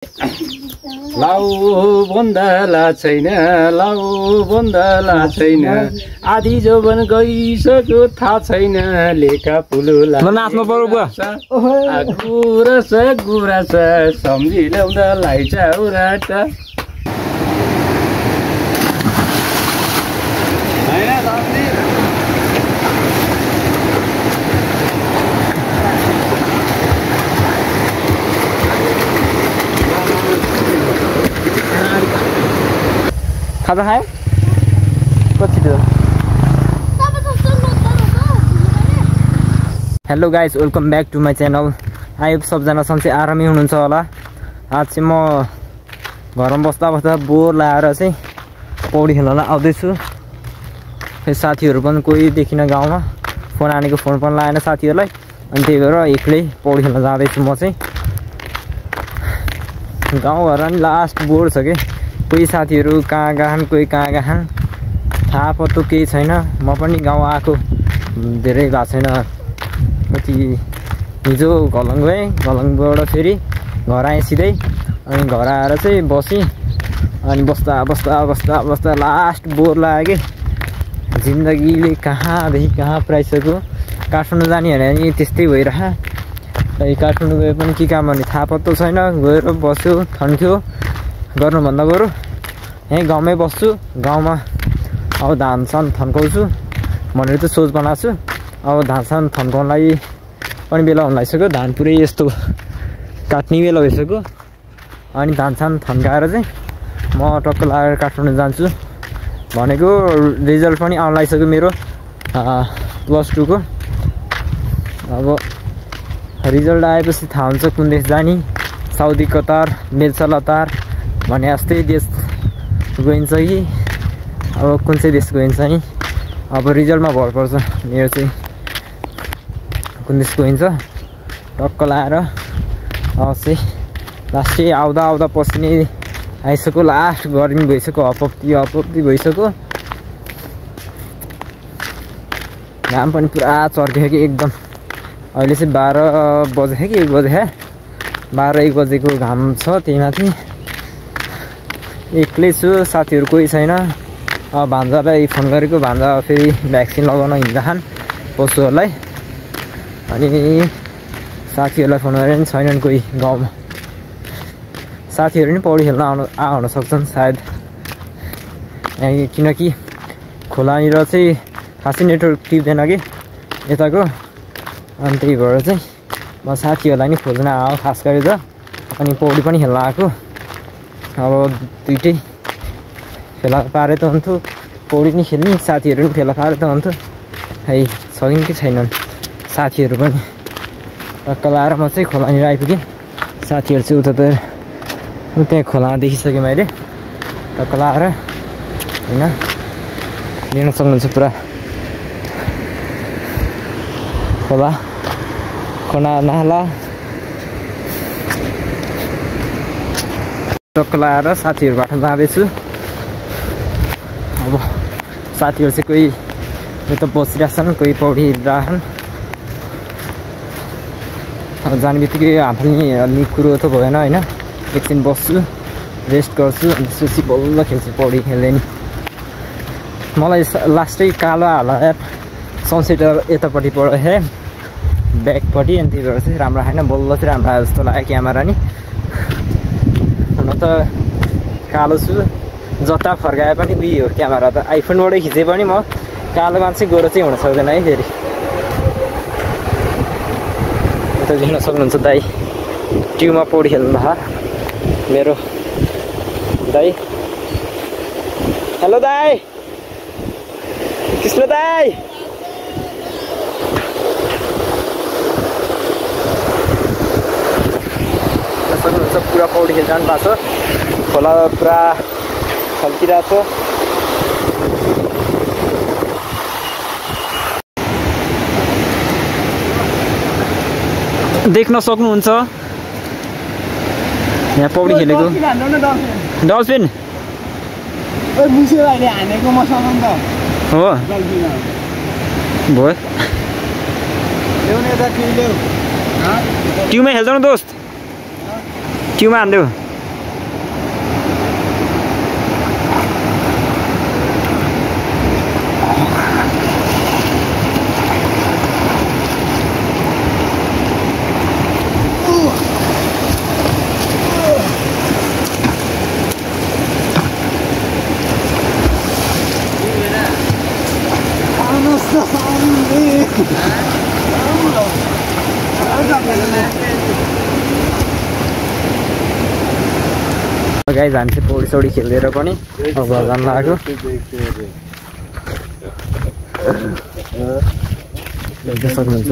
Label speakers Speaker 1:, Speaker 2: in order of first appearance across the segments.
Speaker 1: लाउ बन्दला छैन लाउ बन्दला छैन आधी जौवन गइसक्यो थाहा छैन लेखा पुलुला
Speaker 2: नाच्नु पर्यो
Speaker 1: गुरस गुरास सम्झी ल्याउँदा लाइचा उराट
Speaker 2: खाजा खायो कति थियो hello guys welcome back to my channel I hope सबजना सन्चै आरामै हुनुहुन्छ होला आज चाहिँ म घरमा बस्दा बस्दा बोर लगाएर चाहिँ पौडी खेल्न आउँदैछु फेरि साथीहरू पनि कोही देखिन गाउँमा फोन आनेको फोन पनि लागेन साथीहरूलाई अनि त्यही भएर एक्लै पौडी खेल्न जाँदैछु म चाहिँ गाउँघरमा नि लास्ट बोर छ कि कोही साथीहरू कहाँ गएछन् कोही कहाँ गएछन् थाहा पत्तो केही छैन म पनि गाउँ आएको धेरै भएको छैन कति हिजो घलङ गएँ घलङबाट फेरि घर आएँ सिधै अनि घर आएर चाहिँ बसेँ अनि बस्दा बस्दा बस्दा बस्दा लास्ट बोर लाग्यो कि जिन्दगीले कहाँदेखि कहाँ पुऱ्याइसक्यो काठमाडौँ जाने भने नि त्यस्तै भइरह काठमाडौँ गए पनि के काम गर्ने थाहा पत्तो छैन गएर बस्यो थन्क्यो गर्नुभन्दा बरु यहीँ गाउँमै बस्छु गाउँमा अब धान सान थन्काउँछु भनेर चाहिँ सोच बनाएको छु अब धान सान थन्काउनलाई पनि बेला हुन लागिसक्यो धान पुरै यस्तो काट्ने बेला भइसक्यो अनि धान सान थन्काएर चाहिँ म टक्क लगाएर काठमाडौँ जान्छु भनेको रिजल्ट पनि आउन लागिसक्यो मेरो +2 को अब रिजल्ट आएपछि थाहा हुन्छ कुन देश जाने साउदी कतार मेल्छ लतार भने जस्तै देश गइन्छ कि अब कुन चाहिँ देश गइन्छ नि अब रिजल्टमा भर पर्छ मेरो चाहिँ कुन देश गइन्छ टक्क लाएर चाहिँ लास्ट चाहिँ आउँदा आउँदा पसिने आइसक्यो लास्ट गर्मी भइसक्यो हपप्ती भइसक्यो घाम पनि पुरा चर्क्यो कि एकदम अहिले चाहिँ 12 बजे कि 1 बजे 12-1 बजेको घाम छ त्यही माथि एक्लै छु साथीहरू कोही छैन भान्जालाई फोन गरेको भान्जा फेरि भ्याक्सिन लगाउन हिँड्छन् पशुहरूलाई अनि साथीहरूलाई फोन गरेर पनि छैनन् कोही गाउँमा साथीहरू नि पौडी खेल्न आउन सक्छन् सायद किनकि खोलानिर चाहिँ खासै नेटवर्क टिप्दैन कि यताको अनि त्यही भएर चाहिँ म साथीहरूलाई नि खोज्न आएको खास गरी त अनि पौडी पनि खेल्न आएको अब दुइटै फेला पारे त हुन्थ्यो पौडी नि खेल्ने साथीहरू पनि फेला पारे त हुन्थ्यो है सकिन् कि छैनन् साथीहरू पनि टक्क लाएर म चाहिँ खोलानिर आइपुगेँ साथीहरू चाहिँ उता त त्यहाँ खोलामा देखिसकेँ मैले टक्क लाएर होइन लिन सक्नुहुन्छ पुरा खोला खोला नाला टक्क लाएर साथीहरूबाट जाँदैछु अब साथीहरू चाहिँ कोही यता बसिरहेछन् कोही पौडी हिँडिरहेछन् अब जाने बित्तिकै हामी अलि कुरो त भएन होइन एकछिन बस्छु रेस्ट गर्छु अनि त्यसपछि बल्ल खेल्छु पौडी खेल्दै नि मलाई लास्टै कालो हाल सनसेट यतापट्टि पऱ्यो हे ब्याकपट्टि अनि त्यही भएर चाहिँ राम्रो आएन बल्ल चाहिँ राम्रो आयो जस्तो लाग्यो क्यामेरा नि हुन त कालो छु जता फर्काए पनि उयो हो क्यामेरा त आइफोनबाटै खिचे पनि म कालो मान्छे गोरो चाहिँ हुन सक्दैन है फेरि यता देख्न सक्नुहुन्छ दाइ ट्युबमा पौडी खेल्नु भए मेरो दाइ हेलो दाइ कृष्ण दाइ सक्नुहुन्छ पुरा पौडी खेल्न जानु भएको छ खोला पुरा छल्किरहेको छ देख्न सक्नुहुन्छ यहाँ पौडी खेलेको डल्फिन हो भयो ट्युबमा खेल्छौ न दोस्त ट्युबमा हान्देऊ गाइज हामी चाहिँ पौडी सौडी खेलेर पनि अब घर जान लाग्यो देख्न सक्नुहुन्छ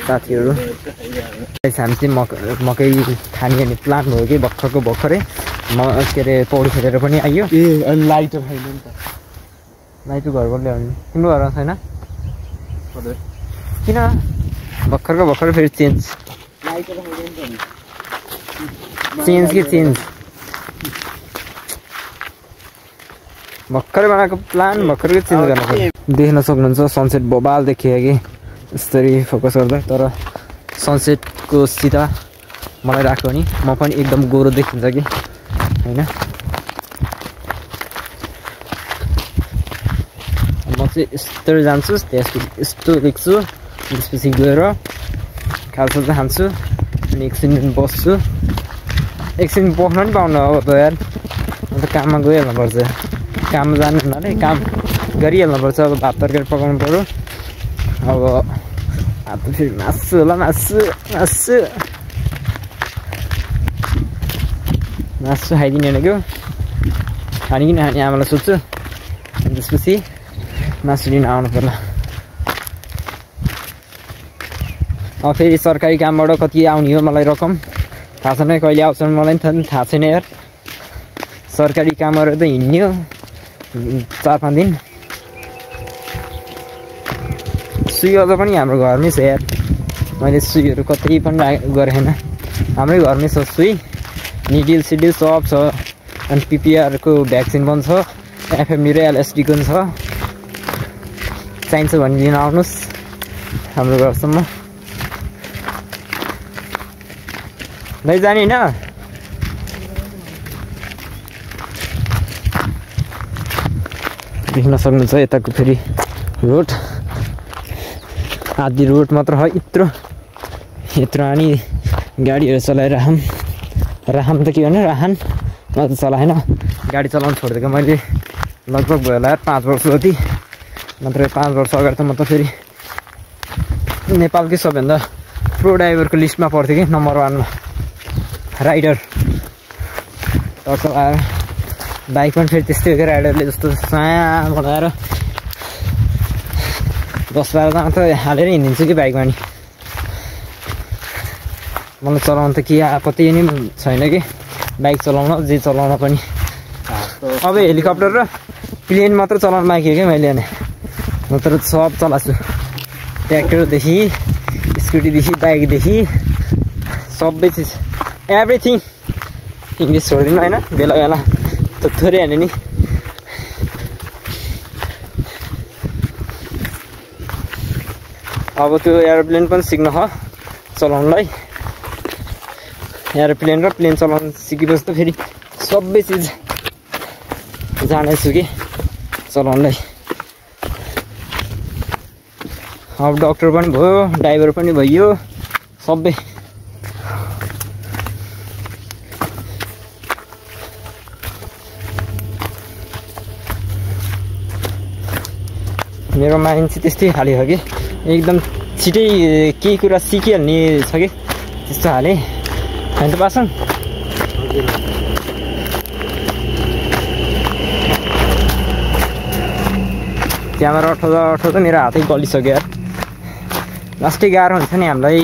Speaker 2: साथीहरू हामी चाहिँ मकै खाने अनि प्लान भयो कि भर्खरै के अरे पौडी खेलेर पनि आइयो
Speaker 1: लाइटर छैन नि त
Speaker 2: लाइटो घरबाट ल्याउने तिम्रो घरमा छैन किन भर्खर फेरि चेन्ज भर्खरै बनाएको प्लान भर्खरै चेन्ज गर्नु पर्यो देख्न सक्नुहुन्छ सनसेट बबाल देखियो कि यसरी फोकस गर्दा तर सनसेटको सिधा मलाई राख्यो भने म पनि एकदम गोरो देखिन्छ कि होइन म चाहिँ यस्तो जान्छु त्यसपछि यस्तो देख्छु त्यसपछि गएर खालसा चाहिँ खान्छु अनि एकछिन बस्छु एकछिन बस्न पनि पाउनु अब त यार अन्त काममा गइहाल्नुपर्छ काम जानु हुनाले काम गरिहाल्नुपर्छ अब भात तरकारी पकाउनु पऱ्यो अब भात फेरि मासु होला मासु खाइदिने भनेको खाने कि नखाने आमालाई सोध्छु अनि त्यसपछि मासु लिन आउनु पर्ला अब फेरि सरकारी कामबाट कति आउने हो मलाई रकम थाहा छैन कहिले आउँछ मलाई पनि थाहा छैन यार सरकारी कामहरू त हिँड्ने हो 4-5 दिन सुई अझ पनि हाम्रो घरमै छ यार मैले सुईहरू कतै पनि गरेन हाम्रै घरमै छ सुई निडिल सिडिल सब छ अनि पिपिआरको भ्याक्सिन पनि छ एफएमडी र एलएसडीको पनि छ चाहिन्छ भने लिन आउनुहोस् हाम्रो घरसम्म लैजाने होइन देख्न सक्नुहुन्छ यताको फेरि रोड आधी रोड मात्र हो यत्रो अनि गाडीहरू चलाएर राहम त के भने राहन म त चलाएन गाडी चलाउनु छोडिदिएको मैले लगभग भयो होला 5 वर्ष जति नत्र 5 वर्ष अगाडि त म त फेरि नेपालकै सबभन्दा प्रो ड्राइभरको लिस्टमा पर्थ्यो कि नम्बर 1 मा राइडर टक्क आएर बाइक पनि फेरि त्यस्तै हो क्या राइडरले जस्तो सानो बनाएर 10-12 जना त हालेर हिँडिदिन्छु कि बाइकमा नि मलाई चलाउनु त के आपत्ति नि छैन कि बाइक चलाउन जे चलाउन पनि अब हेलिकप्टर र प्लेन मात्र चलाउन बाँकी हो क्या मैले अनि म त सब चलाछु ट्र्याक्टरदेखि स्कुटीदेखि बाइकदेखि सबै चिज एभ्रिथिङ इङ्ग्लिस छोडिदिनु होइन बेला बेला थोरै हाल्यो नि अब त्यो एरोप्लेन पनि सिक्न हो चलाउनलाई एरोप्लेन र प्लेन चलाउन सिकेपछि त फेरि सबै चिज जानेछु कि चलाउनलाई अब डक्टर पनि भयो ड्राइभर पनि भइयो सबै मेरो माइन्ड चाहिँ त्यस्तै खाले हो कि एकदम छिटै केही कुरा सिकिहाल्ने छ कि त्यस्तो हाले होइन त पासन क्यामेरा अठाउँदा मेरो हातै गलिसक्यो यार लास्टै गाह्रो हुन्छ नि हामीलाई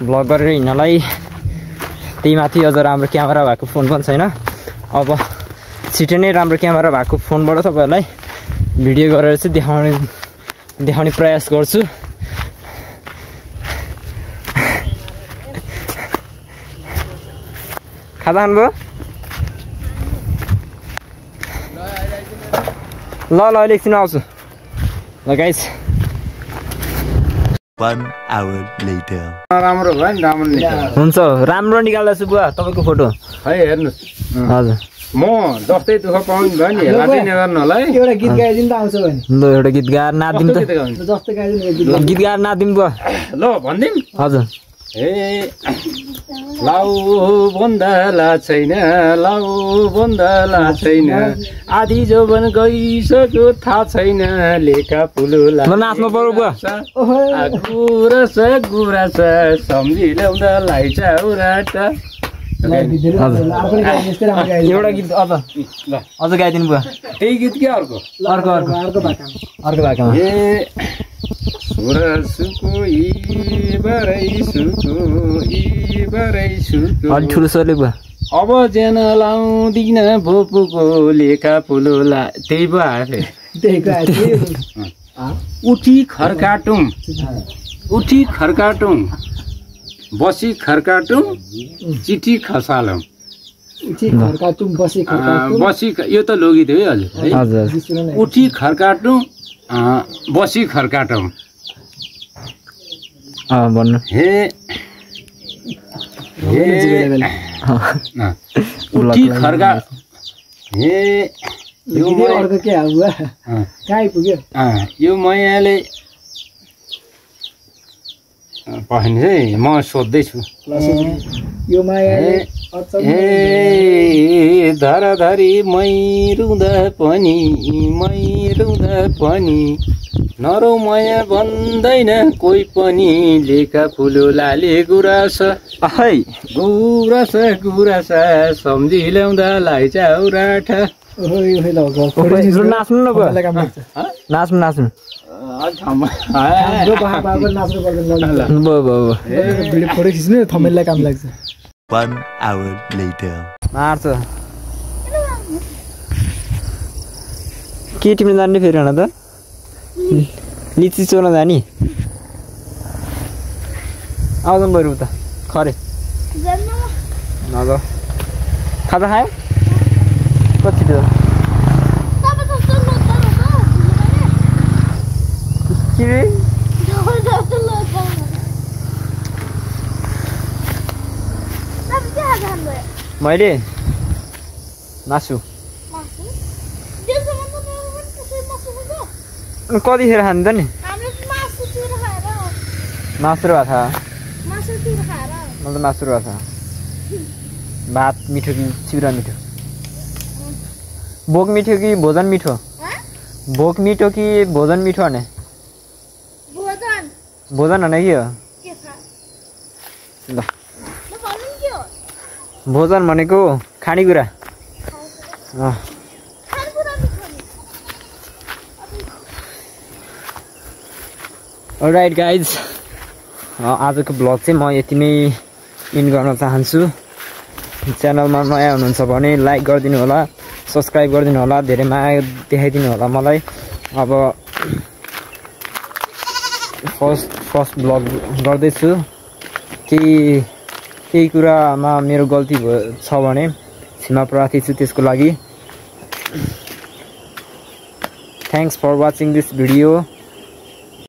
Speaker 2: भ्लग गरेर हिँड्नलाई त्यही माथि अझ राम्रो क्यामेरा भएको फोन पनि छैन अब छिटै नै राम्रो क्यामेरा भएको फोनबाट तपाईँहरूलाई भिडियो गरेर चाहिँ देखाउने प्रयास गर्छु खाजा खानुभयो ल अहिले एकछिन आउँछु ल गाइस
Speaker 3: 1 hour later
Speaker 1: राम्रो भयो नि राम्रो निकाल्नु
Speaker 2: हुन्छ राम्रो निकाल्दैछु बुवा तपाईँको फोटो
Speaker 1: है हेर्नुहोस्
Speaker 2: हजुर
Speaker 1: म जस्तै दुःख पाउनु भयो नि हेर्दै नगर्नु होला है
Speaker 4: एउटा गीत गाइदिनु त आउँछ भने
Speaker 2: ल एउटा गीत गाएर नादिम त
Speaker 4: जस्तै गाइदिनु
Speaker 2: गीत गाएर नादिम बुवा
Speaker 1: ल भनिदिउँ
Speaker 2: हजुर
Speaker 1: ए लाउ बन्दला छैन आधी जौवन गइसक्यो थाहा छैन लेखा पुलुला
Speaker 2: ल नाच्नु पर्यो बुवा
Speaker 1: गुरस सम्झी ल्याउँदा लाइचा उराट
Speaker 4: लगाइदिनु अर्को गाई जस्तै राम्रो गाई
Speaker 2: एउटा गीत अझ
Speaker 1: ल
Speaker 2: अझ गाइदिनु भयो
Speaker 1: त्यही गीत के अर्को
Speaker 2: अर्को अर्को
Speaker 4: अर्को भाका
Speaker 2: अर्को भाकामा
Speaker 1: ए सुको सुको
Speaker 2: अलि ठुलो स्वरले भयो
Speaker 1: अब जेन लाउँदिन भोपुको लेखा पुलोला त्यही भयो आफै
Speaker 4: त्यहीको आयो
Speaker 1: उठी खर्काटुङ बसी खर्काटुङ चिठी खसालौँ
Speaker 4: घरका तुम बसी
Speaker 1: बसी यो त लोकगीत हो है हजुर है
Speaker 2: हजुर
Speaker 1: उठी खर्काटुङ बसी खर्काटौँ
Speaker 2: भन्नु
Speaker 1: हे उठी खर्का हे यो
Speaker 4: अर्को के हो कहाँ आइपुग्यो
Speaker 1: यो मैयाले पढ्ने है म सोध्दैछु
Speaker 4: यो मायाले
Speaker 1: ए धराधरी मै रुँदा पनि नरौ माया भन्दैन कोही पनि लेखा फुलो लाले गुरास सम्झी ल्याउँदा लाइचाउराठ
Speaker 2: नाच्नु न भयो नाच्नु
Speaker 4: हाम्रो बाबा नाच्नु पर्दैन
Speaker 2: भयो
Speaker 4: भिडियो फोटो खिच्नु थमेललाई काम लाग्छ
Speaker 3: 1 hour later.
Speaker 2: मार्छ के टिप्न जाने फेरि हन त लिची चोर्न जाने आउँदैन बरु उता खरे नगो खाजा खायो कति त्यो के रे मैले मासु कतिखेर खान्छ नि मासु र भात मलाई त मासु र भात भात मिठो कि चिउरा मिठो भोक मिठो कि भोजन मिठो भोक मिठो कि भोजन मिठो भने भोजन भने के हो ल भोजन भनेको खानेकुरा अलराइट गाइज आजको ब्लग चाहिँ म यति नै इन गर्न चाहन्छु च्यानलमा नयाँ हुनुहुन्छ भने लाइक गरिदिनु होला सब्सक्राइब गरिदिनु होला धेरै माया देखाइदिनु होला मलाई अब फर्स्ट ब्लग गर्दैछु केही कुरामा मेरो गल्ती छ भने क्षमा प्रार्थी छु त्यसको लागि thanks for watching this video